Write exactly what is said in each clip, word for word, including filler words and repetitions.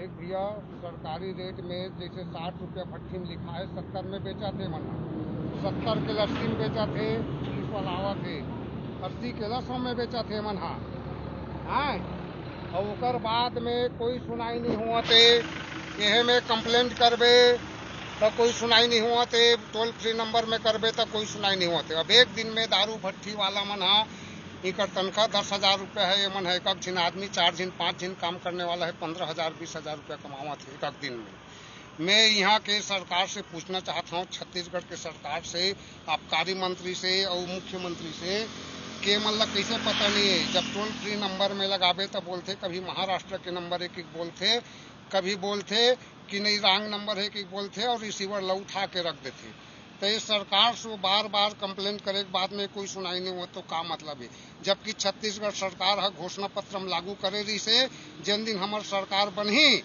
एक भैया, सरकारी रेट में जैसे साठ रुपया भट्ठी में लिखा है, सत्तर में बेचा थे मन, सत्तर के अस्सी में बेचा थे, पुलिस वाला आवा थे, अस्सी के सौ में बेचा थे मन हा। हाँ, और ओकर बाद में कोई सुनाई नहीं हुआ थे। यह में कंप्लेंट करबे तो कोई सुनाई नहीं हुआ थे, टोल फ्री नंबर में करबे तो कोई सुनाई नहीं हुआ थे। अब एक दिन में दारू भट्ठी वाला मन हा, इकर तनख्वाह दस हजार रुपया है, ये मन है एक झिन आदमी, चार झिन पाँच झिन काम करने वाला है, पंद्रह हजार बीस हजार रुपया कमावत है एक दिन में। मैं यहाँ के सरकार से पूछना चाहत हूँ, छत्तीसगढ़ के सरकार से, आबकारी मंत्री से और मुख्यमंत्री से, के मन ला कैसे पता नहीं है। जब टोल फ्री नंबर में लगाबे तब बोलते कभी महाराष्ट्र के नंबर एक एक बोलते, कभी बोलते कि नहीं, रॉन्ग नंबर है कि बोलते और रिसीवर ला उठा के रख देते। तो ये सरकार से बार बार कंप्लेंट करे के बाद में कोई सुनाई नहीं हुआ तो का मतलब है? जबकि छत्तीसगढ़ सरकार ह घोषणा पत्र में लागू करे रही से, जिन दिन हमार सरकार बनही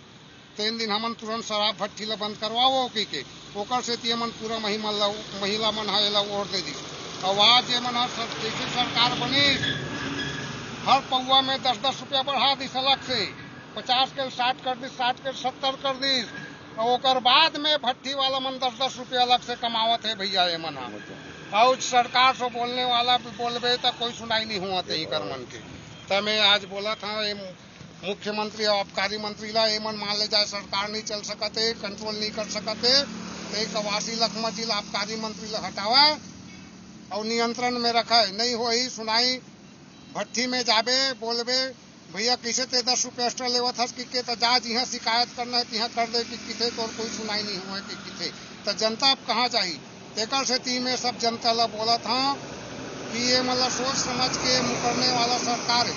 तेन दिन हमन तुरंत शराब भट्ठी ला बंद करवाओ कहि के, ओकर सेती हमन पूरा महिला ला, महिला मन ह एला वोट दे दी। अब आज ये मन ह सर-, जैसे सरकार बनी, हर पौवा में दस दस रुपया बढ़ा दिस अलग से, पचास के साठ कर दिस, साठ के सत्तर कर दिस, और ओकर बाद में भट्ठी वाला मन दस दस रुपया अलग से कमावत है भैया ये मन ह। और सरकार से बोलने वाला भी बोलबे तो कोई सुनाई नहीं हुआ थे कर मन के। तो मैं आज बोला था ये मुख्यमंत्री और आबकारी मंत्री ला, एमन मान ले जाए सरकार नहीं चल सकते, कंट्रोल नहीं कर सकते, तो एक आवासी लखमा जी ला आबकारी मंत्री ला हटावा और नियंत्रण में रखे, नहीं होही सुनाई। भट्ठी में जाबे, बोलबे, "भैया, किसे ते दस रुपये एक्स्ट्रा लेवत हस?" कि के, "तो जा, जिहाँ शिकायत करना है तिहाँ कर दे," कि किथे तोर कोई सुनाई नहीं हुआ कि किथे, तो जनता अब कहाँ जाही? तेकर सेती मैं सब जनता ला बोलत हूँ कि ये मतलब सोच समझ के मुकरने वाला सरकार है।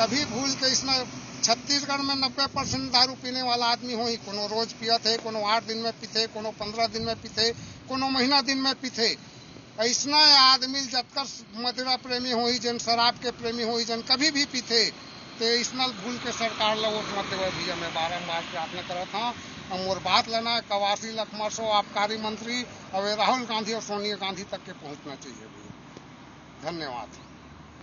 कभी भूल के इसना छत्तीसगढ़ में नब्बे परसेंट दारू पीने वाला आदमी होही, कोनो रोज पियत है, कोनो आठ दिन में पीथे, कोनो पंद्रह दिन में पीथे, कोनो महीना दिन में पीथे। ऐसना आदमी जतकर मदिरा प्रेमी होही, जन शराब के प्रेमी होही, जन कभी भी पीथे, ते इसना भूल के सरकार ला वोट मत देवे भैया। मैं बारंबार प्रार्थना करत हूँ। और मोर बात लेना है कवासी लखमा सो आबकारी मंत्री और राहुल गांधी और सोनिया गांधी तक के पहुंचना चाहिए भैया। धन्यवाद।